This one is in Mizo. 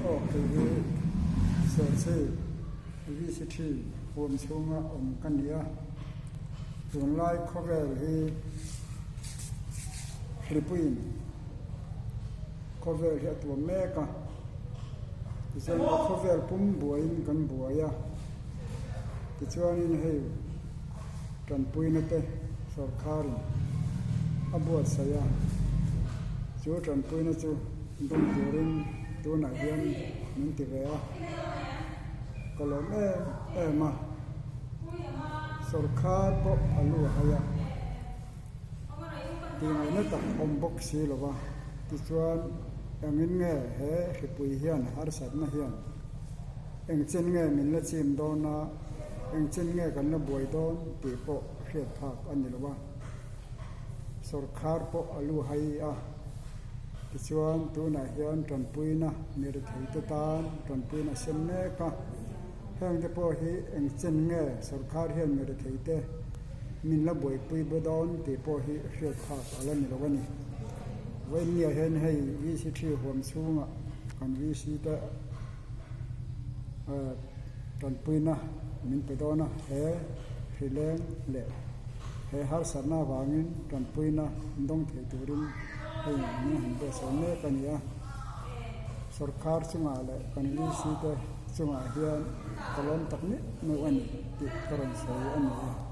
Aw kei hi Serchhip VCT huam chhunga awm ka ni a, tunlai khawvel hi hripuiin khawvel hi a tuam mek a, tichuan khawvel pum buaiin kan buai a, tichuanin hei tanpuina te sawrkharin a buatsaih a, chu tanpuina chu dawng turin tunah hian min ti ve a, ka lawm em em a, sawrkhar pawh a lu a hai a, tingaihna tak awm bawk si lo va, tichuan engin nge he hripui hian harsatna hian Engchen nge min la chim dawn a, engchen nge kan la buai dawn tih pawh hriat phak a ni lo a. Sawrkhar pawh a lu hai a, tichuan tunah hian tanpuina mi retheite tan tanpuina a sem mek a. Hengte pawh hi engchen nge sawrkhar hian mi retheite min la buaipui be dawn tih pawh hi hriat phak a la ni lo a ni. Vawiinniah hian hei VC thi huam chhungah kan VC te Tanpuina min pe dawn a, he hrileng leh he harsatna avangin tanpuina dawng thei turin hei min han buatsaih mek a ni a. Sorkar chungah leh kan VC te chungah hian ka lawm tak meuh meuh a ni tih ka rawn sawi a ni e.